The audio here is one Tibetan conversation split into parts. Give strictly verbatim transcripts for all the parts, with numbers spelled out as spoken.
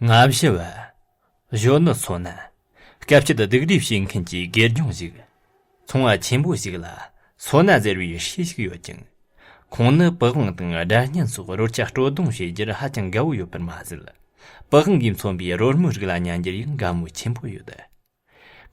ལྔ་བཞི་བ། གཞོན་ནུ་སོ་ན། སྐབས་དཔྱད་སྡུག་རུས་བྱེད་མཁན་གྱི་དགེ་སྦྱོང་ཞིག་ཚོང་བ་ཆེན་པོ་ཞིག་ལ་སོ་ན་ཟེར་བའི་སྲས་ཤིག་ཡོད་ཅིང་། ཁོང་ནི་པི་ཝང་དང་སྒྲ་སྙན་སོགས་རོལ་ཆ་དཀྲོལ་རྡུང་བྱེད་རྒྱུར་ཧ་ཅང་དགའ་བོ་ཡོད་པར་མ་ཟད། པི་ཝང་གིས་མཚོན་པའི་རོལ་མོའི་རིགས་ལ་ཉན་རྒྱུར་ཡང་དགའ་མོས་ཆེན་པོ་ཡོད།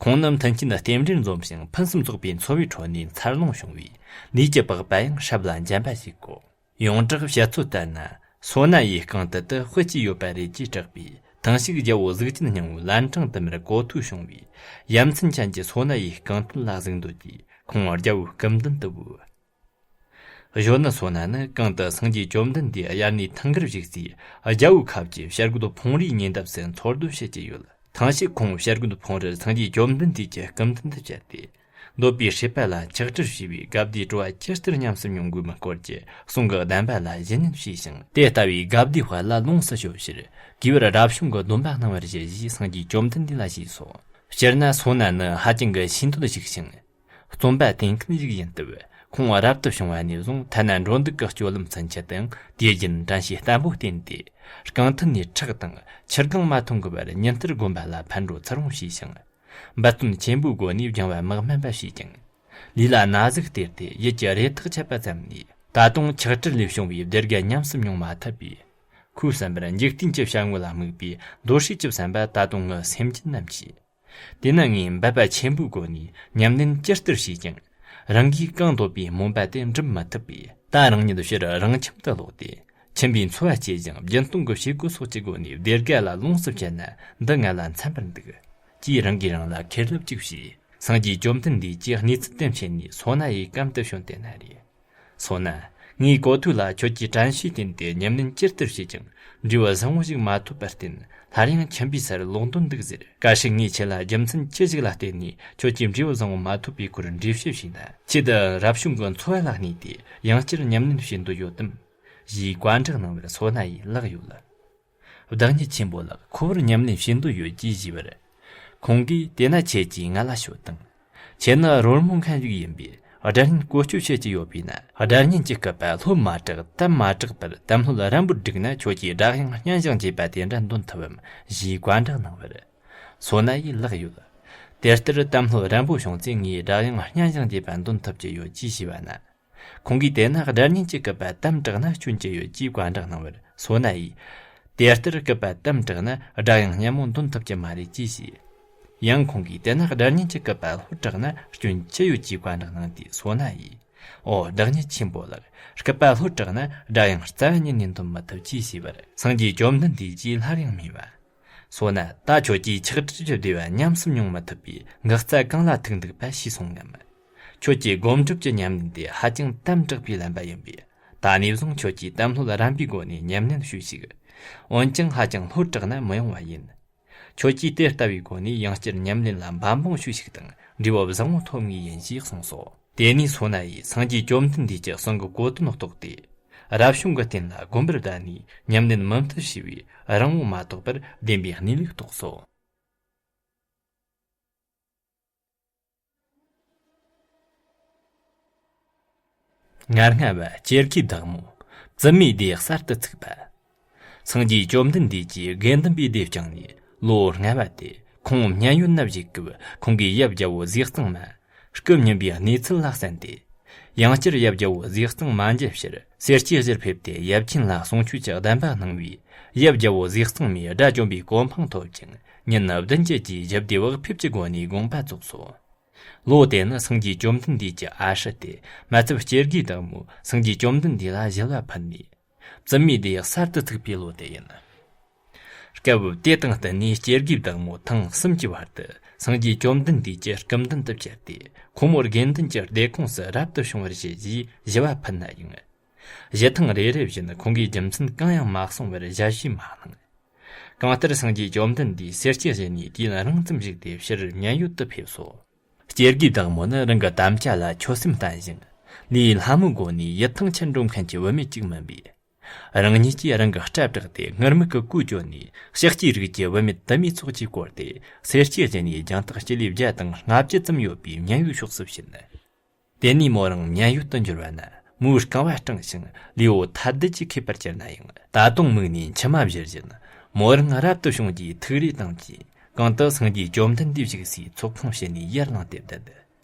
ཁོང་ནི་མཐུན་རྐྱེན་རྟེན་འབྲེལ་འཛོམས་ཤིང་ཕུན་སུམ་ཚོགས་པའི་འཚོ་བའི་ཁྲོད་ནས་འཚར་ལོངས་བྱུང་བས། ལུས་ཀྱི་པགས་པ་ཡང་སྲབ་ལ་འཇམ་པ་ཞིག་གོ། ཡོངས་གྲགས་བཤད་ཚུལ་ལྟར་ན། སོ་ན་ཡི་རྐང་དུད་དུ་དཔེ་ཅི་ཡོད་པ་རེད་ཅེས་གྲགས་པས། ཐེངས་ཤིག་རྒྱལ་པོ་གཟུགས་ཅན་སྙིང་པོའི་ལན་གྲངས་དུ་མར་གོ་ཐོས་བྱུང་བས། ཡ་མཚན་ཅན་གྱི་སོ་ན་ཡི་རྐང་དུད་ལ་གཟིགས་འདོད་ཀྱིས་ཁོང་རྒྱལ་པོའི་སྐུ་མདུན་དུ་བོས། གཞོན་ནུ་སོ་ན་ནི་གང་དུ་སངས་རྒྱས་བཅོམ་ལྡན་འདས་དབྱར་གནས་ཐང་གར་བཞུགས་སའི་རྒྱལ་པོའི་ཁབ་ཀྱི་བྱ་རྒོད་ཕུང་རིའི་ཉེ་འདབས་སུ་འཚོ་སྡོད་བྱེད་ཀྱི་ཡོད། ཐེངས་ཤིག་ཁོང་བྱ་རྒོད་ཕུང་རིར་སངས་རྒྱས་བཅོམ་ལྡན་འདས་ཀྱི་སྐུ་མདུན་དུ་བཅར་ཏེ། འདོད་པའི་སྲིད་པ་ལ་ཆགས་བྲལ་བྱས་པའི་དགའ་བདེའི་སྤྲོ་བ་ཇི་ལྟར་ཉམས་སུ་མྱོང་དགོས་མིན་སྐོར་གྱི་གསུང་གི་བདེན་པ་ལ་གཞི་ཉན་བྱས་ཤིང་། དེ་ལྟ་བུའི་དགའ་བདེའི་དཔལ་ལ་ལོངས་སུ་སྤྱོད་ཕྱིར་གུས་པར་རབ་བྱུང་གི་སྡོམ་པ་གནང་བར་ཞུ་ཞེས་སངས་རྒྱས་བཅོམ་ལྡན་འདས་ལ་ཞུས་སོ། སྤྱིར་ན་སོ་ན་ནི་ཧ་ཅང་གི་ཤེས་འདོད་ཞིག་ཞིང་། རྩོམ་པ་དེང་ཁུལ་ཞིག་ཡིན་སྟབས། ཁོང་རབ་ཏུ་བྱུང་བ་ནས་བཟུང་ཐ་ན་འགྲོ་འདུག་གི་སྤྱོད་ལམ་ཚུན་ཆད་དུའང་དུས་རྒྱུན་དྲན་ཤེས་བརྟན་པོ་བསྟེན་ཏེ། རྐང་མཐིལ་ནས་ཁྲག་དང་ཆུ་སྒང་མ་འཐུང་གི་བར་ཉིན་ལྟར་དགོན་པ་ལ་ཕར་འགྲོ་ཚུར་འོང་བྱས་ཤིང་། འབད་བརྩོན་ཆེན་པོའི་སྒོ་ནས་སྦྱང་བ་མི་དམན་པ་བྱས་ཀྱང་། ལུས་ལ་ན་ཟུག་སྟེར་ཏེ་ཡིད་ཀྱི་རེ་ཐག་ཆད་པ་ཙམ་ལས། ད་དུང་ཆགས་བྲལ་ལས་བྱུང་བའི་བདེ་དགའ་ཉམས་སུ་མྱོང་མ་ཐུབ་པས། ཁོའི་བསམ་པར་འཇིག་རྟེན་གྱི་བྱ་དངོས་ལ་དམིགས་པའི་འདོད་སྲེད་ཀྱི་བསམ་པ་ད་དུང་ངི་སེམས་ཀྱི་ནམ་མཁའི། དེས་ན་ངས་འབད་པ་ཆེན་པོའི་སྒོ་ནས་ཉམས་ལེན་ཇི་ལྟར་བྱས་ཀྱང་། རང་གིས་གང་འདོད་པའི་སྨོན་པ་དེ་འགྲུབ་མི་ཐུབ་པས། ད་རང་ཉིད་ཕྱིར་རང་ཁྱིམ་དུ་ལོག་སྟེ། ཁྱིམ་པའི་འཚོ་བ་སྐྱེལ་ཞིང་བརྒྱུད་གཏོང་གི་བྱེད་སྒོ་སོགས་ཀྱི་སྒོ་ནས་བདེ་དགའ་ལ་ལོངས་སུ་སྤྱད་ན་འདི་ང་ལ་འཚམ་པར་འདུག །ཅེས་རང་གིས་རང་ལ་ཁེར་ལབ་ཅིག་བྱས། སངས་རྒྱས་བཅོམ་ལྡན་འདས་ཀྱིས་གནས་ཚུལ་དེ་མཁྱེན་ནས་སོ་ན་ཡི་གམ་དུ་བྱོན་ཏེ་ན་རེ། སོ་ན། ངའི་གོ་ཐོས་ལ་ཁྱོད་ཀྱིས་དྲན་ཤེས་བསྟེན་ཏེ་ཉམས་ལེན་ཇི་ལྟར་བྱས་ཀྱང་འབྲས་བུ་བཟང་བོ་ཞིག་མ་ཐོབ་པར་བརྟེན། སླར་ཡང་ཁྱིམ་པའི་སར་ལོག་འདོད་འདུག་ཟེར། གལ་སྲིད་ངས་ཁྱེད་ལ་རྒྱུ་མཚན་ཅི་ཞིག་ལ་བརྟེན་ནས་ཁྱོད་ཀྱིས་འབྲས་བུ་བཟང་བོ་མ་ཐོབ་པའི་སྐོར་འགྲེལ་བཤད་བྱས་ན། ཁྱེད་དུ་རབ་བྱུང་གི་འཚོ་བ་ལ་གནས་ཏེ་ཡང་བསྐྱར་ཉམས་ལེན་བྱེད་འདོད་ཡོད་དམ། ཞེས་བཀའ་འདྲི་གནང་བར་སོ་ན་ཡིས་ལབ་ཡོད། བདག་ཉིད་ཆེན་པོ་ལགས། ཁོ་བོར་ཉམས་ལེན་བྱེད་འདོད་ཡོད་ཅེས་ཞུས་པར། ཁོང་གིས་དེས་ན་ཁྱེད་ཀྱིས་ང་ལ་ཤོད་དང་། ཁྱེད་ནི་རོལ་མོ་མཁན་ཞིག་ཡིན་པས་སྒྲ་སྙན་བཀོལ་སྤྱོད་བྱེད་ཀྱི་ཡོད་པས་ན། སྒྲ་སྙན་གྱི་སྐུད་པ་ལྷོད་མ་དྲགས་དམ་མ་དྲགས་པར་དམ་ལྷོད་རན་པོར་བསྒྲིགས་ན་ཁྱོད་ཀྱིས་སྒྲ་དབྱངས་སྙན་ཞིང་འཇེབས་པ་དེ་འདྲ་འདོན་ཐུབ་བམ། ཞེས་བཀའ་འདྲི་གནང་བར། སོ་ན་ཡིས་ལབ་ཡོད། དེ་ལྟར་དམ་ལྷོད་རན་པོ་བྱུང་ཚེ་ངས་སྒྲ་དབྱངས་སྙན་ཞིང་འཇེབས་པ་འདོན་ཐུབ་ཀྱི་ཡོད་ཅེས་ཞུས་པ་ན། ཁོང་གིས་དེ་ན་སྒྲ་སྙན་གྱི་སྐུད་པ་དམ་དྲགས་ན་སྐྱོན་ཅི་ཡོད་ཅེས་བཀའ་འདྲི་གནང་བར་སོ་ན་ཡིས། དེ་ལྟར་སྐུད་པ་དམ་དྲགས་ན་སྒྲ་དབྱངས་སྙན་མོ་འདོན་ཐུབ་ཀྱི་མ་རེད་ཅེས་ཞུས། ཡང་ཁོང་གིས་དེ་ན་སྒྲ་སྙན་གྱི་སྐུད་པ་ལྷོད་དྲགས་ན་སྐྱོན་ཅི་ཡོད་ཅེས་བཀའ་འདྲི་གནང་དུས་སོ་ན་ཡིས། ཨོ་བདག་ཉིད་ཆེན་པོ་ལགས། སྐུད་པ་ལྷོད་དྲགས་ན་སྒྲ་དབྱངས་རྩ་བ་ཉིད་ནས་འདོན་མི་ཐུབ་ཅེས་ཞུས་པར་སངས་རྒྱས་བཅོམ་ལྡན་འདས་ཀྱིས་སླར་ཡང་སྨྲས་པ། སོ་ན། ད་ཁྱོད་ཀྱིས་ཆགས་བྲལ་གྱི་བདེ་བ་ཉམས་སུ་མྱོང་མི་ཐུབ་པས་ངག་རྩ་གང་ལ་ཐུག་འདུག་པ་ཤེས་སོང་ངམ། ཁྱོད་ཀྱི་སྒོམ་སྒྲུབ་ཀྱི་ཉམས་ལེན་དེ་ཧ་ཅང་དམ་དྲགས་པའི་ལམ་པ་ཡིན་པས། ད་ནས་བཟུང་ཁྱོད་ཀྱིས་དམ་ལྷོད་རན་པའི་སྒོ་ནས་ཉམས་ལེན་ཞུས་ཤིག །འོན་ཀྱང་ཧ་ཅང་ལྷོད་དྲགས་ན་མི་ཡོང་བ་ཡིན། ཁྱོད་ཀྱིས་དེ་ལྟ་བུའི་སྒོ་ནས་ཡང་བསྐྱར་ཉམས་ལེན་ལ་འབད་འབུངས་ཞུས་ཤིག་དང་འབྲས་བུ་བཟང་བོ་ཐོབ་ངེས་ཡིན་ཞེས་གསུངས་སོ། དེ་ནས་སོ་ན་ཡིས་སངས་རྒྱས་བཅོམ་ལྡན་འདས་ཀྱི་གསུང་གི་གོ་དོན་རྟོགས་ཏེ། རབ་བྱུང་གི་རྟེན་ལ་བསྒོམ་པར་གདའ་ནས་ཉམས་ལེན་མུ་མཐུད་བྱས་པས་རིང་བོ་མ་ཐོགས་པར་བདེན་པའི་གནས་ལུགས་རྟོགས་སོ། ང་ལྔ་བ། སྐྱེ་རྒའི་བདག་མོ། བཙུན་མོའི་སྡེ་གསར་དུ་ཚུགས་པ། སངས་རྒྱས་བཅོམ་ལྡན་འདས་ཀྱིས་དགེ་འདུན་པའི་སྡེ་བསྐྱངས་ནས་ལོ་ལྔ་བ་དེ་ཁོང་མཉན་ཡོད་ན་བཞུགས་སྐབས་ཁོང་གིས་ཡབ་རྒྱལ་པོ་ཟས་གཙང་མ་སྐུ་བསྙུན་པའི་གནས་ཚུལ་ལ་གསན་ཏེ། ཡང་བསྐྱར་ཡབ་རྒྱལ་པོ་ཟས་གཙང་མ་མཇལ་ཕྱིར་སེར་སྐྱའི་གཞིར་ཕེབས་ཏེ་ཡབ་ཆེན་ལ་གསུང་ཆོས་ཀྱི་གདམས་པ་གནང་བས་ཡབ་རྒྱལ་པོ་ཟས་གཙང་མས་དགྲ་བཅོམ་པའི་གོ་འཕང་ཐོབ་ཅིང་ཉིན་བདུན་བརྒྱད་ཀྱི་ཞི་བདེ་བག་ཕེབས་ཀྱི་སྒོ་ནས་དགོངས་པ་རྫོགས་སོ། ལོ་དེ་ནི་སངས་རྒྱས་བཅོམ་ལྡན་འདས་ཀྱི་ཨ་ཧྲི་སྟེ་མ་ཚབ་སྐྱེ་རྒའི་བདག་མོ་སངས་རྒྱས་བཅོམ་ལྡན་འདས་ལ་ཞི་བ་ཕུལ་ནས། བཙུན་མོའི་སྡེ་གསར་དུ་བཙུགས་པའི་ལོ་དེ་ཡིན། སྐབས་དེ་དང་བསྟུན་ནས་སྐྱེ་རྒའི་བདག་མོ་ཐེངས་གསུམ་གྱི་བར་དུ་སངས་རྒྱས་བཅོམ་ལྡན་འདས་ཀྱི་སྐུ་མདུན་དུ་བཅར་ཏེ་ཁོ་མོ་དགེ་འདུན་གྱི་སྡེ་ཁོངས་སུ་རབ་ཏུ་བྱུང་བར་བྱེད་ཅེས་ཞི་བ་ཕུལ་ན་ཡང་། ཞུ་ཐེངས་རེ་རེ་བཞིན་ཁོང་གིས་རྒྱུ་མཚན་གང་ཡང་མ་གསུངས་པར་ཞལ་བཞེས་མ་གནང་། གང་ལྟར་སངས་རྒྱས་བཅོམ་ལྡན་འདས་སེར་སྐྱའི་གཞི་ནས་དུས་ཡུན་རིང་ཙམ་བཞུགས་ཏེ་ཕྱིར་མཉན་ཡོད་དུ་ཕེབས་སོ། སྐྱེ་རྒའི་བདག་མོ་ནི་རང་གི་དམ་བཅའ་ལ་ཆོད་སེམས་བརྟན་ཞིང་ལས་སླ་མོའི་སྒོ་ནས་ཡིད་ཐང་ཆད་འགྲོ་མཁན་གྱི་བུད་མེད་ཅིག་མིན་པས། རང་ཉིད་ཀྱིས་རང་གི་སྐྲ་བྲེགས་ཏེ་སྔར་མུག་གི་གོས་གྱོན་ནས་ཤཱཀྱའི་རིགས་ཀྱི་བུད་མེད་དུ་མའི་ཚོགས་ཀྱིས་བསྐོར་ཏེ་སེར་སྐྱའི་གཞི་ནས་རྒྱང་ཐག་སྤྱི་ལེ་བརྒྱ་དང་ལྔ་བཅུ་ཙམ་ཡོད་པའི་མཉན་ཡོད་ཕྱོགས་སུ་ཕྱིན། དེ་ནས་མོ་རང་མཉན་ཡོད་དུ་འགྱུར་བ་ན་མོའི་རྐང་བ་སྐྲངས་ཤིང་ལུས་པོ་ཐལ་རྡུལ་གྱིས་ཁེབས་པར་གྱུར་ན་ཡང་ད་དུང་མིག་ནས་མཆི་མ་བཞུར་བཞིན་ མོ་རང་རབ་ཏུ་བྱུང་རྒྱུའི་ཐུགས་རེ་དང་བཅས་གང་དུ་སངས་རྒྱས་བཅོམ་ལྡན་འདས་བཞུགས་སའི་ཚོགས་ཁང་ཕྱེ་ནས་ཡར་ལངས་ཏེ་བསྡད།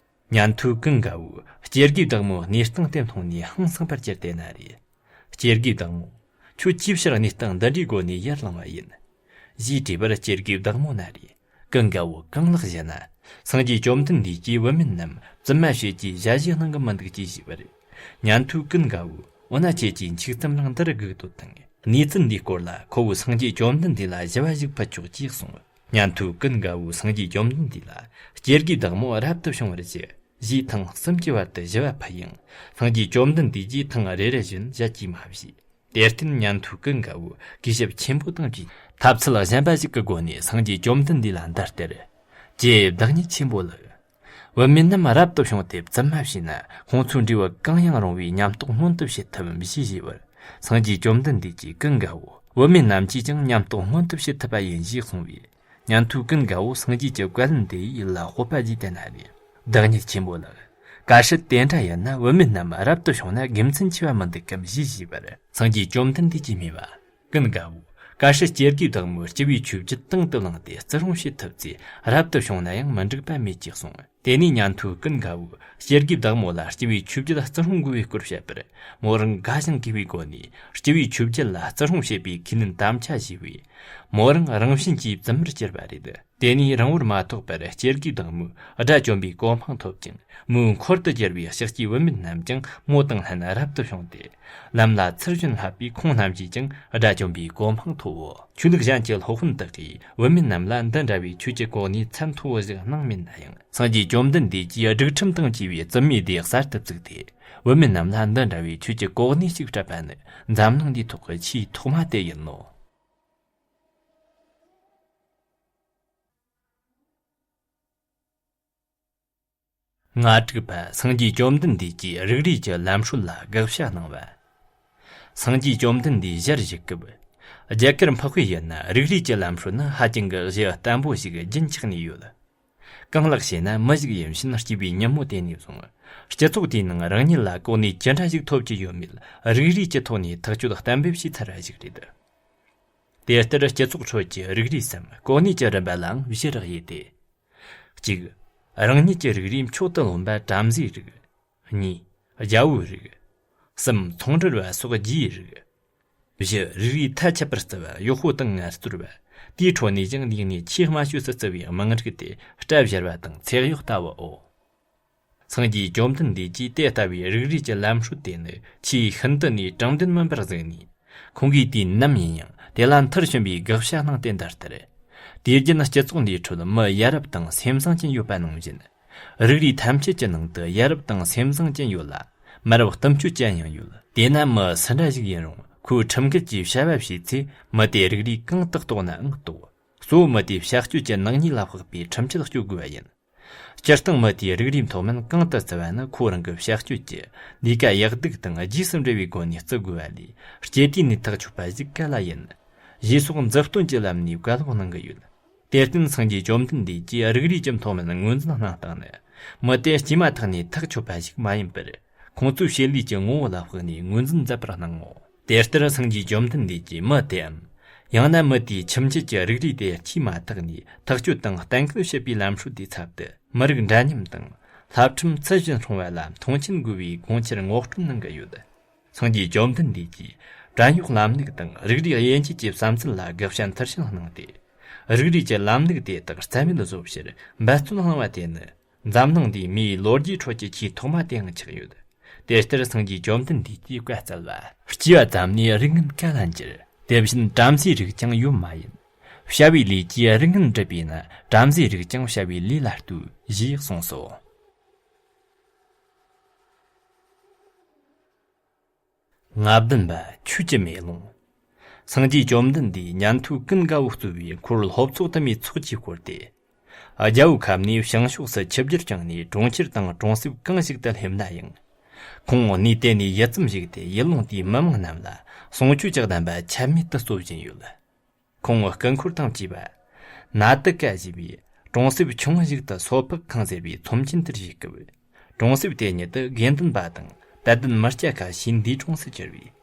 ཉན་ཐོས་ཀུན་དགའ་བོས་སྐྱེ་དགུའི་བདག་མོའི་གནས་སྟངས་དེ་མཐོང་ནས་ཧང་སངས་པར་གྱུར་ཏེ་ན་རེ། སྐྱེ་དགུའི་བདག་མོ། ཁྱོད་ཅིའི་ཕྱིར་གནས་སྟངས་འདི་འདྲའི་སྒོ་ནས་ཡར་ལངས་པ་ཡིན། ཞེས་དྲིས་པར་སྐྱེ་དགུའི་བདག་མོ་ན་རེ། ཀུན་དགའ་བོ་གང་ལགས་ཞུ་ན། སངས་རྒྱས་བཅོམ་ལྡན་འདས་ཀྱིས་བུད་མེད་རྣམས་བཙུན་མ་བྱེད་ཀྱི་ཞལ་བཞེས་གནང་གི་མི་འདུག་ཅེས་ཞུས་པར། ཉན་ཐོས་ཀུན་དགའ་བོས་འོ་ན་ཁྱེད་ཀྱིས་འཆུག་ཙམ་རང་འདིར་སྒུག་སྡོད་དང་། གནས་ཚུལ་འདིའི་སྐོར་ལ་ཁོ་བོས་སངས་རྒྱས་བཅོམ་ལྡན་འདས་ལ་ཞུ་བ་ཞིག་ཕུལ་ཆོག་ཅེས་གསུངས། ཉན་ཐོས་ཀུན་དགའ་བོས་སངས་རྒྱས་བཅོམ་ལྡན་འདས་ལ་སྐྱེ་དགུའི་བདག་མོ་རབ་ཏུ་བྱུང་བར་ཞུ། ཞེས་ཐེངས་གསུམ་གྱི་བར་དུ་ཞུ་བ་ཕུལ་ཡང་། སངས་རྒྱས་བཅོམ་ལྡན་འདས་ཀྱིས་ཐེངས་རེ་རེ་བཞིན་ཞལ་གྱིས་མ་བཞེས། དེར་བརྟེན་ཉན་ཐོས་ཀུན་དགའ་བོས་གུས་ཞབས་ཆེན་པོ་དང་བཅས་ཐབས་ཚུལ་གཞན་པ་ཞིག་གི་སྒོ་ནས་སངས་རྒྱས་བཅོམ་ལྡན་འདས་ལ་འདི་ལྟར། ཀྱེ་བདག་ཉིད་ཆེན་པོ་ལགས། བུད་མེད་རྣམས་རབ་ཏུ་བྱུང་སྟེ་བཙུན་མ་བྱས་ན་ཁོང་ཚོའི་འབྲས་བུ་གང་ཡང་རུང་བའི་ཉམས་རྟོགས་མངོན་དུ་བྱེད་ཐུབ་བམ་ཞེས་ཞུས་པར། སངས་རྒྱས་བཅོམ་ལྡན་འདས་ཀྱིས་ཀུན་དགའ་བོ་བུད་མེད་རྣམས་ཀྱིས་ཀྱང་ཉམས་རྟོགས་མངོན་དུ་བྱེད་ཐུབ་པ་ཡིན་ཞེས་གསུངས་པས། ཉན་ཐོས་ཀུན་དགའ་བོ་སངས་རྒྱས་ཀྱི་བཀའ་ལན་དེ་ཡིད་ལ་དཔོག་པ་བགྱིས་ཏེ་ན་རེ། བདག་ཉིད་ཆེན་པོ་ལགས། གལ་སྲིད་དེ་འདྲ་ཡིན་ན་བུད་མེད་རྣམས་རབ་ཏུ་བྱུང་ན་དགེ་མཚན་ཆེ་བ་མི་འདུག་གམ་ཞེས་ཞུས་པར། སངས་རྒྱས་བཅོམ་ལྡན་འདས་ཀྱིས་སྨྲས་པ། ཀུན་དགའ་བོ། གལ་སྲིད་སྐྱེ་དགུའི་བདག་མོས་སྤྱི་བོའི་ཆོས་བརྒྱད་དང་དུ་བླངས་ཏེ་བརྩི་སྲུང་བྱེད་ཐུབ་ཚེ་རབ་ཏུ་བྱུང་ན་ཡང་མི་འགྲིག་པ་མེད་ཅེས་གསུངས། དེ་ནས་ཉན་ཐོས་ཀུན་དགའ་བོས་སྐྱེ་དགུའི་བདག་མོ་ལ་སྤྱི་བོའི་ཆོས་བརྒྱད་བརྩི་སྲུང་དགོས་པའི་སྐོར་བཤད་པར། མོ་རང་དགའ་ཞིང་གུས་པའི་སྒོ་ནས་སྤྱི་བོའི་ཆོས་བརྒྱད་ལ་བརྩི་སྲུང་བྱེད་པའི་ཁས་ལེན་དམ་བཅའ་བཞེས་པས། མོ་རང་རང་བཞིན་གྱིས་བཙུན་མར་གྱུར་པ་རེད། དེ་ནས་རིང་བོར་མ་ཐོགས་པར་སྐྱེ་དགུའི་བདག་མོས་དགྲ་བཅོམ་པའི་གོ་འཕང་ཐོབ་ཅིང་མོའི་འཁོར་དུ་གྱུར་པའི་ཕྱག་སྐྱེས་བུད་མེད་རྣམས་ཀྱང་མོ་དང་ལྷན་རབ་ཏུ་བྱུང་སྟེ། ལམ་ལ་ཚུར་བྱོན་ལྷག་པའི་ཁོང་རྣམས་ཀྱིས་ཀྱང་དགྲ་བཅོམ་པའི་གོ་འཕང་ཐོབ་བོ། ཆོས་ལུགས་གཞན་གྱི་སློབ་དཔོན་དག་གིས་བུད་མེད་རྣམས་ལ་འདི་འདྲ་བའི་ཆོས་ཀྱི་གོ་གནས་ཚད་མཐོ་བོ་ཞིག་གནང་མེད་ན་ཡང་། སངས་རྒྱས་བཅོམ་ལྡན་འདས་ཀྱིས་སྒྲིག་ཁྲིམས་དང་བཅས་པའི་བཙུན་མའི་སྡེ་གསར་དུ་བཙུགས་ཏེ། བུད་མེད་རྣམས་ལ་འདི་འདྲ་བའི་ཆོས་ཀྱི་གོ་གནས་ཤིག་སྤྲད་པ་ནི་འཛམ་གླིང་འདིའི་ཐོག་གི་ཆེས་ཐོག་མ་དེ་ཡིན་ནོ། ལྔ་དྲུག་པ། སངས་རྒྱས་བཅོམ་ལྡན་འདས་ཀྱིས་རིགས་རུས་ཀྱི་ལམ་སྲོལ་ལ་དགག་བྱ་གནང་བ། སངས་རྒྱས་བཅོམ་ལྡན་འདས་ཞལ་བཞུགས་སྐབས། རྒྱ་གར་འཕགས་པའི་ཡུལ་ན་རིགས་རུས་ཀྱི་ལམ་སྲོལ་ནི་ཧ་ཅང་གི་གཞི་བརྟན་པོ་ཞིག་རྒྱུན་ཆགས་ནས་ཡོད། གང་ལགས་ཞེ་ན། མི་ཞིག་ཡིན་ཕྱིན་སྐྱེས་པའི་ཉིན་མོ་དེ་ནས་བཟུང་སྤྱི་ཚོགས་དེའི་ནང་རང་ཉིད་ལ་གོ་གནས་ཅི་འདྲ་ཞིག་ཐོབ་ཀྱི་ཡོད་མེད་རིགས་རུས་ཀྱི་ཐོག་ནས་ཐག་གཅོད་གཏན་འབེབས་བྱས་ཚར་བ་ཞིག་རེད། དེ་ལྟར་སྤྱི་ཚོགས་ཁྲོད་ཀྱི་རིགས་རུས་སམ་གོ་གནས་ཀྱི་རིམ་པ་ལའང་བཞི་རགས་ཡོད་དེ། གཅིག་རང་ཉིད་ཀྱི་རིགས་རུས་མཆོག་ཏུ་རློམ་པ་བྲམ་ཟེའི་རིགས། གཉིས། རྒྱལ་པོའི་རིགས། གསུམ། ཚོང་འབྲེལ་བ་སོགས་རྒྱུའི་རིགས། བཞི། རིགས་རུས་མཐའ་ཁྱབ་པར་བརྩི་བ་གཡོག་པོ་དང་ངལ་རྩོལ་བ། དེའི་ཁྲོད་ནས་ཀྱང་ལུས་གནས་ཆེས་དམའ་ཤོས་སུ་བརྩི་བའི་དམངས་རིགས་དེ་སྐྲ་བཞར་བ་དང་ཚེ་གཡོག་ལྟ་བུའོ། སངས་རྒྱས་བཅོམ་ལྡན་འདས་ཀྱིས་དེ་ལྟ་བུའི་རིགས་རུས་ཀྱི་ལམ་སྲོལ་དེ་ནི་ཆེས་ཤིན་ཏུ་ནས་དྲང་བདེན་མིན་པར་གཟིགས་ནས། ཁོང་གིས་དུས་ནམ་ཡིན་ཡང་དེ་ལ་མཐར་ཕྱིན་པའི་དགག་བྱ་གནང་སྟེ་འདི་ལྟར། དུས་རྒྱུན་སྤྱི་ཚོགས་འདིའི་ཁྲོད་མི་ཡ་རབས་དང་སེམས་བཟང་ཅན་ཡོད་པ་ནང་བཞིན། རིགས་རུས་ཐམས་ཅད་ཀྱི་ནང་དུ་ཡ་རབས་དང་སེམས་བཟང་ཅན་ཡོད་ལ། མི་རབས་གཏུམ་སྤྱོད་ཅན་ཡང་ཡོད། དེས་ན་མི་སུ་འདྲ་ཞིག་ཡིན་རུང་ཁོས་ཁྲིམས་འགལ་གྱི་བྱ་བ་བྱས་ཚེ་མི་དེ་རིགས་རུས་གང་དུ་གཏོགས་ནའང་གཏོགས། གཙོ་བོ་མི་དེའི་བྱ་སྤྱོད་ཀྱི་ནག་ཉེས་ལ་དཔག་པའི་ཁྲིམས་ཆད་གཅོད་དགོས་པ་ཡིན། སྤྱིར་བཏང་མི་དེའི་རིགས་རུས་མཐོ་དམན་གང་དུ་བརྩི་བ་ནི་ཁོ་རང་གི་བྱ་སྤྱོད་ཀྱི་ལས་ཀ་ཡག་སྡུག་དང་རྗེས་སུ་འབྲེལ་བའི་སྒོ་ནས་བརྩི་དགོས་པ་ལས་སྤྱི་དུས་ནས་ཐག་ཆོད་པ་ཞིག་ག་ལ་ཡིན། ཞེས་སོགས་མཛུབ་སྟོན་གྱི་ལམ་ནས་བཀའ་སློབ་གནང་གི་ཡོད། དེར་བརྟེན་སངས་རྒྱས་བཅོམ་ལྡན་འདས་ཀྱིས་རིགས་རུས་ཀྱི་མཐོ་དམན་ངོས་འཛིན་གནང་སྟངས་ནི་མི་དེ་སྐྱེས་མ་ཐག་ནས་ཐག་ཆོད་པ་ཞིག་མ་ཡིན་པར། ཁོང་ཚོའི་བྱེད་ལས་ཀྱི་ངོ་བོ་ལ་དཔགས་ནས་ངོས་འཛིན་མཛད་པར་གནང་ངོ་། དེ་ལྟར་སངས་རྒྱས་བཅོམ་ལྡན་འདས་ཀྱིས་མི་དེའམ། ཡང་ན་མི་དེའི་ཁྱིམ་རྒྱུད་ཀྱི་རིགས་རུས་དེ་སྐྱེས་མ་ཐག་ནས་ཐག་གཅོད་དང་གཏན་འཁེལ་བྱེད་པའི་ལམ་སྲོལ་དེའི་ཚབ་ཏུ་མི་རིགས་འདྲ་མཉམ་དང་བསླབ་ཁྲིམས་ཚུལ་བཞིན་སྲུང་བ་ལ་མཐོང་ཆེན་དགོས་པའི་དགོངས་འཆར་ངོ་སྤྲོད་གནང་གི་ཡོད། སངས་རྒྱས་བཅོམ་ལྡན་འདས་ཀྱིས་བྲན་གཡོག་ལམ་ལུགས་དང་རིགས་རུས་དབྱེ་འབྱེད་ཀྱི་བསམ་ཚུལ་ལ་དགག་བྱ་མཐིལ་ཕྱིན་གནང་སྟེ། རིགས་རུས་ཀྱི་ལམ་ལུགས་དེ་དག་རྩ་མེད་བཟོ་ཕྱིར་འབད་བརྩོན་གནང་བ་དེ་ནི། འཛམ་གླིང་འདིའི་མིའི་ལོ་རྒྱུས་ཁྲོད་ཀྱི་ཆེས་ཐོག་མ་དེའང་ཆགས་ཡོད། དེ་ལྟར་སངས་རྒྱས་བཅོམ་ལྡན་འདས་ཀྱིས་བཀའ་སྩལ་བ། སྐྱེས་པ་ཙམ་ནས་རིགས་ངན་ག་ལ་འགྱུར། དེ་བཞིན་བྲམ་ཟེའི་རིགས་ཀྱང་ཡོད་མ་ཡིན། བྱ་བའི་ལས་ཀྱིས་རིགས་ངན་འགྲུབ་པས་ན་བྲམ་ཟེའི་རིགས་ཀྱང་བྱ་བའི་ལས་ལ་ལྟོས། ཞེས་གསུངས་སོ། ལྔ་བདུན་པ། ཆོས་ཀྱི་མེ་ལོང་། སངས་རྒྱས་བཅོམ་ལྡན་འདས་ཉན་ཐོས་ཀུན་དགའ་བོ་གཙོས་པའི་འཁོར་སློབ་ཚོགས་དུ་མའི་ཚོགས་ཀྱིས་བསྐོར་ཏེ། རྒྱལ་པོའི་ཁབ་ནས་བྱང་ཕྱོགས་སུ་ཆིབས་བསྒྱུར་བསྐྱངས་ནས་གྲོང་ཁྱེར་དང་གྲོང་གསེབ་གང་ཞིག་ཏུ་སླེབས་ན་ཡང་། ཁོང་གནས་དེ་ནས་ཡུད་ཙམ་བཞུགས་ཏེ་ཡུལ་ལུང་དེའི་མི་མང་རྣམས་ལ་གསུང་ཆོས་ཀྱི་བདམས་པ་ཆད་མེད་དུ་སྩོལ་བཞིན་ཡོད། ཁོང་སྐུ་འཁོར་དང་བཅས་པ། ནཱ་ཏི་ཀ་ཞེས་པའི་གྲོང་གསེབ་ཆུང་ངུ་ཞིག་ཏུ་སོ་ཕག་ཁང་ཟེར་བའི་ཚོམས་ཆེན་དེར་བཞུགས་སྐབས། གྲོང་གསེབ་དེ་ཉིད་དུ་དགེ་འདུན་པ་དང་དད་ལྡན་མི་སྐྱ་ཁ་ཤས་འདུས་གྲོངས་སུ་གྱུར་བས།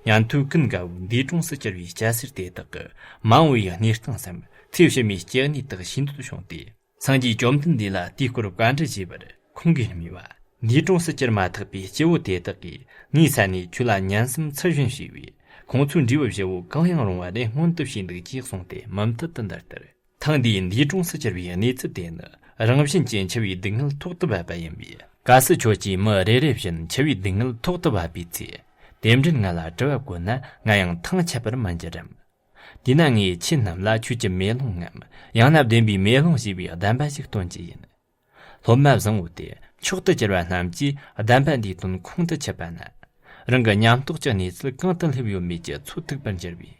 ཉན་ཐོས་ཀུན་དགའ་བོས་འདས་གྲོངས་སུ་གྱུར་བའི་སྐྱ་སེར་དེ་དག་གི་མ་འོངས་པའི་གནས་སྟངས་སམ་ཚེ་ཕྱི་མའི་སྐྱེ་གནས་དག་ཤེས་འདོད་བྱུང་སྟེ། སངས་རྒྱས་བཅོམ་ལྡན་འདས་ལ་དེའི་སྐོར་བཀའ་འདྲི་བྱས་པར་ཁོང་གིས་སྨྲས་པ། འདས་གྲོངས་སུ་གྱུར་མ་ཐག་པའི་སྐྱེ་བོ་དེ་དག་གིས་ངའི་ས་ནས་ཁྱོད་ལ་ཉན་སེམས་ཚུལ་བཞིན་བྱས་པས། ཁོང་ཚོའི་འབྲས་བུ་བཞི་བོ་གང་ཡང་རུང་བ་རེ་མངོན་དུ་བྱས་འདུག་ཅེས་གསུངས་ཏེ། མུ་མཐུད་དུ་འདི་ལྟར། ཐེངས་འདིའི་འདས་གྲོངས་སུ་གྱུར་བའི་གནས་ཚུལ་དེ་ནི། རང་བཞིན་གྱིས་འཆི་བའི་སྡུག་བསྔལ་ཐོག་ཏུ་བབས་པ་ཡིན་པས། གལ་སྲིད་ཁྱོད་ཀྱིས་མི་རེ་རེ་བཞིན་འཆི་བའི་སྡུག་བསྔལ་ཐོག་ཏུ་བབས་པའི་ཚེ། དེ་འདྲའི་ང་ལ་དྲི་བ་བཀོད་ན། ང་ཡང་ཐང་ཆད་པར་མི་འགྱུར་རམ། དེས་ན་ངས་ཁྱེད་རྣམས་ལ་ཆོས་ཀྱི་མེ་ལོང་ངམ། ཡང་ན་བདེན་པའི་མེ་ལོང་ཞེས་པའི་གདམས་པ་ཞིག་སྟོན་རྒྱུ་ཡིན། སློབ་མ་བཟང་བོ་དེ་མཆོག་ཏུ་གྱུར་པ་རྣམས་ཀྱིས་གདམས་པ་འདིའི་དོན་ཁོང་དུ་ཆུད་པ་ན། རང་གི་ཉམས་རྟོགས་ཀྱི་གནས་ཚུལ་གང་དུ་སླེབས་ཡོད་མེད་ཀྱི་ཚོད་ཐིག་པར་འགྱུར་བས།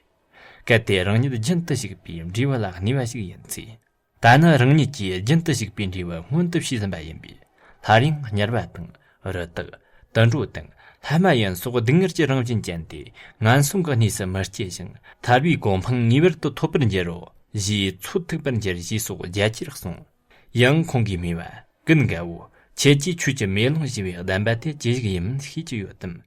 གལ་ཏེ་རང་ཉིད་རྒྱུན་དུ་ཞུགས་པའི་འབྲས་བུ་ལ་གནས་པ་ཞིག་ཡིན་ཚེ། ད་ནི་རང་ཉིད་ཀྱིས་རྒྱུན་དུ་ཞུགས་པའི་འབྲས་བུ་མངོན་དུ་བྱས་ཟིན་པ་ཡིན་པས། སླར་ཡང་དམྱལ་བ་དང་། རི་དྭགས། དུད་འགྲོ་དང་། ལྷ་མ་ཡིན་སོགས་སྡུག་བསྔལ་གྱི་རང་བཞིན་ཅན་དེ། ངན་སོང་གི་གནས་སུ་མི་སྐྱེ་ཞིང་། ཐར་པའི་གོ་འཕང་ངེས་པར་དུ་ཐོབ་པར་འགྱུར་རོ། ཞེས་ཚོད་ཐིག་པར་འགྱུར། ཞེས་སོགས་རྒྱ་ཆེར་གསུངས། ཡང་ཁོང་གིས་སྨྲས་པ། ཀུན་དགའ་བོ། ཁྱེད་ཀྱིས་ཆོས་ཀྱི་མེ་ལོང་ཞེས་པའི་གདམས་པ་དེ་ཅི་ཞིག་ཡིན་མིན་ཤེས་ཀྱི་ཡོད་དམ།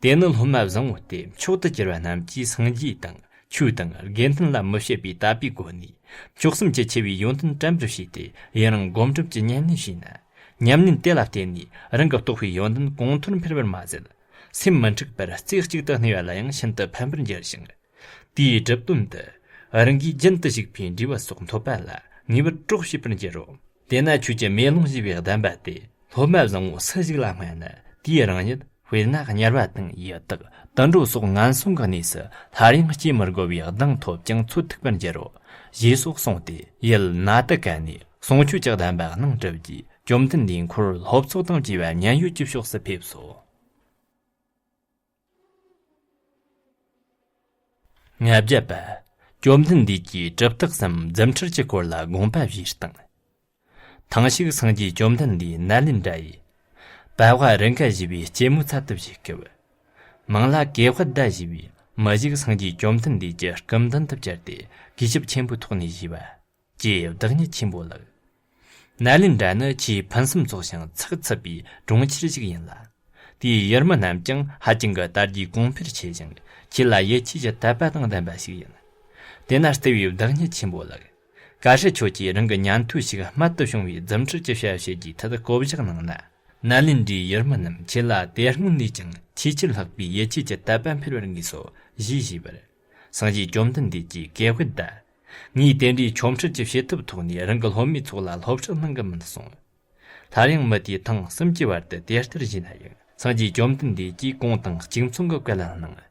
དེ་ནི་སློབ་མ་བཟང་བོ་སྟེ། མཆོག་ཏུ་གྱུར་པ་རྣམས་ཀྱིས་སངས་རྒྱས་དང་ཆོས་དང་དགེ་འདུན་ལ་མི་བྱེད་པའི་དད་པའི་སྒོ་ནས། མཆོག་གསུམ་གྱི་ཆེ་བའི་ཡོན་ཏན་དྲན་པར་བྱས་ཏེ། ཡུན་རིང་སྒོམ་སྒྲུབ་ཀྱི་ཉམས་ལེན་བྱས་ན། ཉམས་ལེན་དེ་ལ་བརྟེན་ནས་རང་གི་རྟོགས་པའི་ཡོན་ཏན་གོང་མཐོར་འཕེལ་བར་མ་ཟད། སེམས་མི་འཁྲུགས་པར་རྩེ་གཅིག་ཏུ་གནས་པ་ལ་ཡང་ཤིན་ཏུ་ཕན་པར་འགྱུར་ཞིང་། དེའི་གྲུབ་དོན་དུ། རང་གིས་རྒྱུན་དུ་ཞུགས་པའི་འབྲས་བུ་སོགས་ཐོབ་པ་ལ་ངེས་པར་གྲོགས་བྱེད་པར་འགྱུར་རོ། དེས་ན་ཆོས་ཀྱི་མེ་ལོང་ཞེས་པའི་གདམས་པ་དེ་སློབ་མ་བཟང་བོ་སུ་ཞིག་ལ་སྨྲ་ན། དེས་རང་ཉིད་དཔེར་ན་དམྱལ་བ་དང་ཡི་དྭགས་དུད་འགྲོ་སོགས་ངན་སོང་གི་གནས་སུ་སླར་ཡང་སྐྱེ་མི་དགོས་པའི་གདེང་ཐོབ་ཅིང་ཚོད་ཐིག་པར་འགྱུར་རོ། ཞེས་སོགས་གསུངས་ཏེ། ཡུལ་ན་ཏི་ཀ་ནས་གསུང་ཆོས་ཀྱི་གདམས་པ་གནང་གྲུབ་རྗེས། བཅོམ་ལྡན་འདས་འཁོར་སློབ་ཚོགས་དང་བཅས་པ་མཉན་ཡོད་ཀྱི་ཕྱོགས་སུ་ཕེབས་སོ། ལྔ་བརྒྱ་པ། བཅོམ་ལྡན་འདས་ཀྱིས་གྲུབ་རྟགས་སམ་རྫུ་འཕྲུལ་གྱི་སྐོར་ལ་དགོངས་པ་བཞེས་སྟངས། ཐེངས་ཤིག་སངས་རྒྱས་བཅོམ་ལྡན་འདས་ནཱ་ལེནྡྲ་ཡི་པ་ཝ་རི་ཀ་ཞེས་པའི་སྐྱེད་མོས་ཚལ་དུ་བཞུགས་སྐབས། མིང་ལ་ཀེ་ཝད་ད་ཞེས་པའི་མི་ཞིག་སངས་རྒྱས་བཅོམ་ལྡན་འདས་ཀྱི་སྐུ་མདུན་དུ་བཅར་ཏེ། གུས་ཞབས་ཆེན་པོའི་ཐོག་ནས་ཞུས་པ། ཀྱེ་བདག་ཉིད་ཆེན་པོ་ལགས། ནཱ་ལེནྡྲ་ནི་ཆེས་ཕུན་སུམ་ཚོགས་ཤིང་ཚགས་ཚུད་པའི་གྲོང་ཁྱེར་ཞིག་ཡིན་ལ། དེའི་ཡུལ་མི་རྣམས་ཀྱང་ཧ་ཅང་གི་དར་རྒྱས་གོང་འཕེལ་ཆེ་ཞིང་། ཁྱེད་ལ་ཡིད་ཆེས་ཀྱི་དད་པ་དང་ལྡན་པ་ཞིག་ཡིན། དེས་ན་བརྩེ་བའི་བདག་ཉིད་ཆེན་པོ་ལགས། གལ་སྲིད་ཁྱོད་ཀྱིས་རང་གི་ཉན་ཐོས་ཤིག་རྨད་དུ་བྱུང་བའི་རྫུ་འཕྲུལ་གྱི་ཞལ་བྱེད་རྒྱུའི་ཐད་བསྐོ་བཞག་གནང་ན། ནཱ་ལེནྡྲའི་ཡུལ་མི་རྣམས་ཁྱེད་ལ་དེ་སྔོན་ནས་ཀྱང་ཆེས་ཆེར་ལྷག་པའི་ཡིད་ཆེས་ཀྱི་དད་པ་འཕེལ་བར་ངེས་སོ། ཞེས་ཞུས་པར། སངས་རྒྱས་བཅོམ་ལྡན་འདས་ཀྱིས་ཀེ་ཝད་ད། ངས་དེ་འདྲའི་ཆོ་འཕྲུལ་གྱི་བྱེད་ཐབས་ཐོག་ནས་རང་གི་སློབ་མའི་ཚོགས་ལ་སློབ་ཁྲིད་གནང་གི་མིན་གསུངས། སླར་ཡང་མི་དེས་ཐེངས་གསུམ་གྱི་བར་དུ་དེ་ལྟར་ཞུས་ན་ཡང་། སངས་རྒྱས་བཅོམ་ལྡན་འདས་ཀྱིས་གུང་དང་གཅིག་མཚུངས་ཀྱི་བཀའ་ལན་གནང་།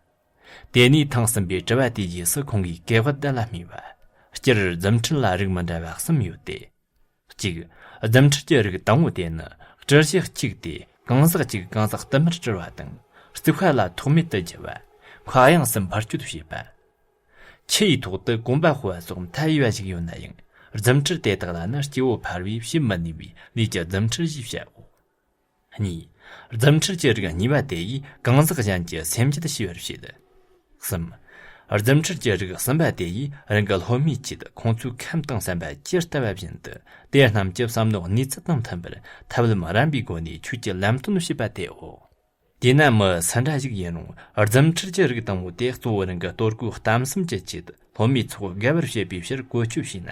དེ་ནས་ཐེངས་གསུམ་པའི་དྲི་བ་དེའི་རྗེས་སུ་ཁོང་གིས་ཀེ་ཝད་ད་ལ་སྨྲས་པ། སྤྱིར་རྫུ་འཕྲུལ་ལ་རིགས་མི་འདྲ་བ་གསུམ་ཡོད་དེ། གཅིག་རྫུ་འཕྲུལ་གྱི་རིགས་དང་པོ་དེ་ནི། སྤྲུལ་གཞི་གཅིག་སྟེ། གང་ཟག་གཅིག་གང་ཟག་བསྟུད་མར་སྤྲུལ་བ་དང་། རྩིག་པ་ལ་ཐོགས་མེད་དུ་འགྱུར་བ། མཁའ་དབྱིངས་སུ་འཕུར་སྐྱོད་བྱེད་པ། ཆུ་ཡི་ཐོག་ཏུ་གོམ་པ་སྤོ་བ་སོགས་མཐའ་ཡས་པ་ཞིག་ཡོད་ན་ཡང་། རྫུ་འཕྲུལ་དེ་དག་ལ་ནི་སྐྱེ་བོ་ཕལ་བས་བྱེད་མི་ནུས་པའི་ལས་ཀྱི་རྫུ་འཕྲུལ་ཞེས་བྱའོ། གཉིས། རྫུ་འཕྲུལ་གྱི་རིགས་གཉིས་པ་དེ་ཡིས་གང་ཟག་གཞན་གྱི་སེམས་རྒྱུད་ཤེས་པར་བྱེད། གསུམ། རྫུ་འཕྲུལ་གྱི་རིགས་གསུམ་པ་དེ་ཡིས་རང་གི་སློབ་མའི་ཆེད་ཁོང་ཚོའི་ཁམས་དང་བསམ་པ་ཇི་ལྟ་བ་བཞིན་དུ་དེ་རྣམས་ཀྱི་བསམ་མནོ་གནས་ཚུལ་དང་མཐུན་པར་ཐབས་ལམ་རམས་པའི་སྒོ་ནས་ཆོས་ཀྱི་ལམ་སྟོན་བྱེད་པ་དེའོ། དེས་ན་མི་སུ་འདྲ་ཞིག་ཡིན་རུང་རྫུ་འཕྲུལ་གྱི་རིགས་དང་པོ་དེ་གཙོ་བོ་རང་གི་དོ་སྐུ་གཏམ་གསུམ་གྱི་ཆེད་སློབ་མའི་ཚོགས་དགའ་བར་བྱེད་པའི་ཕྱིར་བཀོལ་སྤྱོད་བྱས་ན།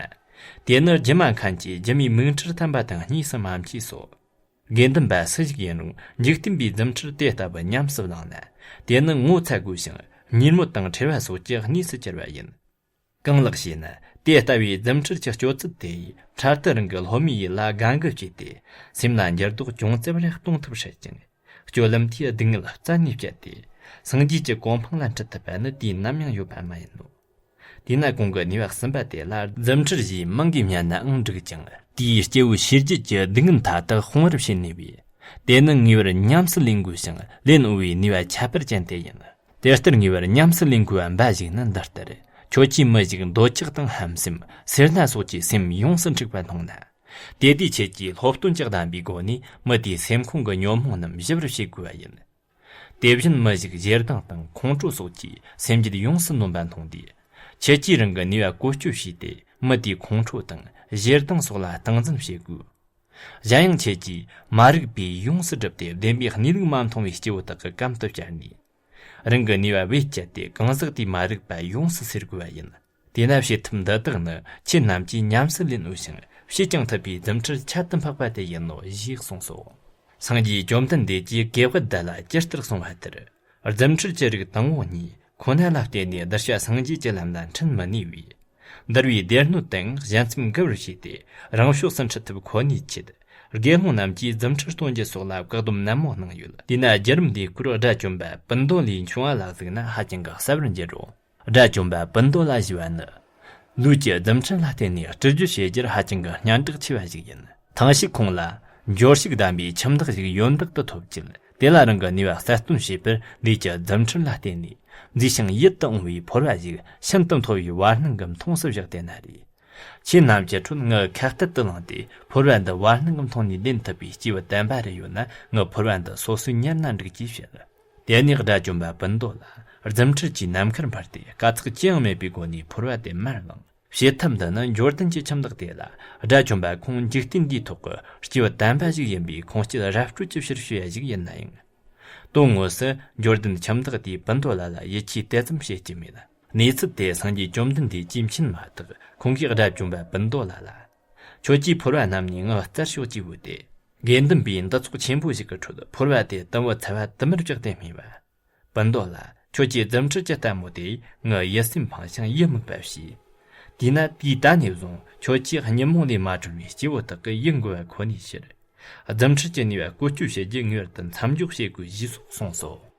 དེ་ནི་སྒྱུ་མ་མཁན་གྱིས་སྒྱུ་མའི་མིག་འཕྲུལ་བསྟན་པ་དང་གཉིས་སུ་མ་མཆིས་སོ། དགེ་འདུན་པ་སུ་ཞིག་ཡིན་རུང་འཇིག་རྟེན་པའི་རྫུ་འཕྲུལ་དེ་ལྟ་བུ་ཉམས་སུ་བླངས་ན། དེ་ནི་ངོ་ཚ་དགོས་ཤིང་ཉེས་དམོད་དང་ཕྲལ་བ་སོགས་ཀྱི་གནས་སུ་གྱུར་པ་ཡིན། གང་ལགས་ཞེ་ན། དེ་ལྟ་བུའི་རྫུ་འཕྲུལ་གྱི་སྤྱོད་ཚུལ་དེ་ཡིས་འཕྲལ་དུ་རང་གི་སློབ་མའི་ཡིད་ལ་དགའ་མགུ་སྐྱེས་ཏེ། སེམས་ལ་འགྱུར་ལྡོག་ཅུང་ཙམ་རེ་གཏོང་ཐུབ་སྲིད་ཅིང་། སྤྱོད་ལམ་དེའི་སྡུག་བསྔལ་རྩད་ནས་བཅད་དེ། སངས་རྒྱས་ཀྱི་གོ་འཕང་ལ་འཁྲིད་ཐུབ་པ་ནི་དུས་ནམ་ཡང་ཡོད་པ་མ་ཡིན་ནོ། དེས་ན་གོང་གི་ནུས་པ་གསུམ་པ་དེ་ལ་རྫུ་འཕྲུལ་ཞེས་མིང་གིས་སྨྱ་ནའང་འགྲིག་ཅིང་། དེས་སྐྱེ་བོའི་ཤེས་རྒྱུད་ཀྱི་སྡུག་བསྔལ་མཐའ་དག་སྤོང་བར་བྱེད་ནུས་པས། དེ་ནི་ངེས་པར་ཉམས་སུ་ལེན་དགོས་ཤིང་ལེན་འོས་པའི་ནུས་པ་ཁྱད་པར་ཅན་དེ་ཡིན། དེ་ལྟར་ངེས་པར་ཉམས་སུ་ལེན་དགོས་པ་འབའ་ཞིག་ནི་འདི་ལྟར། ཁྱོད་ཀྱིས་མི་ཞིག་འདོད་ཆགས་དང་ཧམ་སེམས། སེར་སྣ་སོགས་ཀྱིས་སེམས་ཡོངས་སུ་འཁྲུགས་པ་མཐོང་ན། དེ་དུས་ཁྱེད་ཀྱིས་སློབ་སྟོན་གྱི་གདམས་པའི་སྒོ་ནས་མི་དེའི་སེམས་ཁོང་གི་ཉོན་མོངས་རྣམས་ཞི་བར་བྱེད་དགོས་པ་ཡིན། དེ་བཞིན་མི་ཞིག་ཞེ་སྡང་དང་ཁོང་ཁྲོ་སོགས་ཀྱིས་སེམས་རྒྱུད་ཡོངས་སུ་ནོན་པ་མཐོང་དུས། ཁྱེད་ཀྱིས་རང་གི་ནུས་པ་བཀོལ་སྤྱོད་བྱས་ཏེ་མི་དེའི་ཁོང་ཁྲོ་དང་ཞེ་སྡང་སོགས་ལ་སྟངས་འཛིན་བྱེད་དགོས། གཞན་ཡང་ཁྱེད་ཀྱིས་མ་རིག་པས་ཡོངས་སུ་བསྒྲིབས་ཏེ་བདེན་པའི་གནས་ལུགས་མ་མཐོང་བའི་སྐྱེ་བོ་དག་གི་གམ་དུ་བཅར་ནས། རང་གི་ནུས་པ་བེད་སྤྱད་དེ་གང་ཟག་དེའི་མ་རིག་པ་ཡོངས་སུ་སེལ་དགོས་པ་ཡིན། དེས་ན་བྱེད་ཐབས་འདི་དག་ནི་ཁྱེད་རྣམས་ཀྱིས་ཉམས་སུ་ལེན་འོས་ཤིང་བྱེད་ཀྱང་ཐུབ་པའི་རྫུ་འཕྲུལ་ཁྱད་དུ་འཕགས་པ་དེ་ཡིན་ནོ་ཞེས་གསུངས་སོ། སངས་རྒྱས་བཅོམ་ལྡན་འདས་ཀྱིས་དགེ་བཀོད་འདི་ལ་ཇི་ལྟར་གསུངས་པ་ལྟར། རྫུ་འཕྲུལ་གྱི་རིགས་དང་པོ་གཉིས་ཁོ་ན་ལ་བརྟེན་ནས་གདུལ་བྱ་སངས་རྒྱས་ཀྱི་ལམ་ལ་འཁྲིད་མི་ནུས་པས། འདུལ་བའི་སྡེ་སྣོད་དང་གཞན་སེམས་འགུལ་བར་བྱས་ཏེ་རང་ཕྱོགས་སུ་འཁྲིད་ཐུབ་ཁོ་ནའི་ཆེད། དགེ་སློང་རྣམས་ཀྱིས་རྫུ་འཕྲུལ་སྟོན་རྒྱུ་སོགས་ལ་བཀག་སྡོམ་ནན་མོ་གནང་ཡོད། དེས་ན་རྒྱུད་རིམ་འདིའི་སྐོར་དགྲ་བཅོམ་པ་པུན་ཏོ་ལའི་འབྱུང་བ་ལ་གཟིགས་ན་ཧ་ཅང་གི་གསལ་བར་འགྱུར་རོ། དགྲ་བཅོམ་པ་པུན་ཏོ་ལ་ཞེས་པ་ནི། ལུས་ཀྱི་རྫུ་འཕྲུལ་ལ་བརྟེན་ནས་སྤྲུལ་རྒྱུ་བྱེད་རྒྱུར་ཧ་ཅང་གི་སྙན་གྲགས་ཆེ་བ་ཞིག་ཡིན། ཐང་ཞིག་ཁོང་ལ། འབྱོར་ཕྱུག་ལྡན་པའི་ཁྱིམ་བདག་ཞིག་ཡོན་བདག་ཏུ་ཐོབ་ཅིང་། དེ་ལ་རང་གི་ནུས་པ་གསལ་སྟོན་བྱེད་པར་ལུས་ཀྱི་རྫུ་འཕྲུལ་ལ་བརྟེན་ནས། མཛེས་ཤིང་ཡིད་དུ་འོང་བའི་ཕོར་པ་ཞིག་ཤིན་ཏུ་མཐོ་བའི་བར་སྣང་གི་མཐོངས་སུ་བཞག་སྟེ་ན་རེ། ཁྱེད་རྣམས་ཀྱི་ཁྲོད་ངའི་ཁ་གཏད་དུ་ལངས་ཏེ་ཕོར་པ་འདི་བར་སྣང་གི་མཐོངས་ནས་ལེན་ཐུབ་པའི་སྐྱེས་བུ་དམ་པ་རེ་ཡོད་ན། ངའི་ཕོར་པ་འདི་སོ་སོས་ཉར་ན་འགྲིག་ཅེས་བཤད། དེ་ནས་དགྲ་བཅོམ་པ་པུན་ཏོ་ལ་རྫུ་འཕྲུལ་གྱིས་ནམ་མཁར་འཕུར་ཏེ་དཀའ་ཚེགས་ཅི་ཡང་མེད་པའི་སྒོ་ནས་ཕོར་པ་དེ་མར་བླངས། བྱེད་ཐབས་འདི་ནི་འབྱོར་ལྡན་གྱི་ཁྱིམ་བདག་དེ་ལ་དགྲ་བཅོམ་པ་ཁོང་འཇིག་རྟེན་འདིའི་ཐོག་གི་སྐྱེས་བུ་དམ་པ་ཞིག་ཡིན་པའི་ཁུངས་སྐྱེལ་ར་སྤྲོད་ཀྱི་ཕྱིར་ཞུ་ཡ་ཞིག་ཡིན་ན་ཡང་། དོན་དངོས་སུ་འབྱོར་ལྡན་ཁྱིམ་བདག་དེས་པུན་ཏོ་ལ་ལ་ཡིད་ཆེས་དེ་ཙམ་བྱེད་ཀྱི་མེད། གནས་ཚུལ་དེ་སངས་རྒྱས་བཅོམ་ལྡན་འདས་ཀྱིས་མཁྱེན་མ་ཐག་ཁོང་གིས་དགྲ་བཅོམ་པ་པུན་ཏོ་ལ་ལ། ཁྱོད་ཀྱིས་ཕོར་པ་བསྣམས་ནས་ངའི་རྩར་ཤོག་ཅེས་བོས་ཏེ། དགེ་འདུན་པའི་འདུ་ཚོགས་ཆེན་པོ་ཞིག་གི་ཁྲོད་ཕོར་པ་དེ་དུམ་བུ་ཚ་བ་དུ་མར་བཅག་སྟེ་སྨྲས་པ། པུན་ཏོ་ལ། ཁྱོད་ཀྱི་རྫུ་འཕྲུལ་གྱི་ལྟད་མོ་དེས་ངའི་ཡིད་སེམས་ཕངས་ཤིང་ཡིད་མུག་པ་བྱས། དེས་ན་དུས་ད་ནས་བཟུང་ཁྱོད་ཀྱིས་ཉིན་མོ་ལས་མ་གྲོལ་བའི་སྐྱེ་བོ་དག་གི་ཡིད་འགུལ་བ་ཁོ་ནའི་ཕྱིར། རྫུ་འཕྲུལ་གྱི་ནུས་པ་བཀོལ་སྤྱོད་བྱེད་རྒྱུ་ངེས་པར་དུ་མཚམས་འཇོག་བྱེད་དགོས་ཞེས་སོགས་གསུངས་སོ།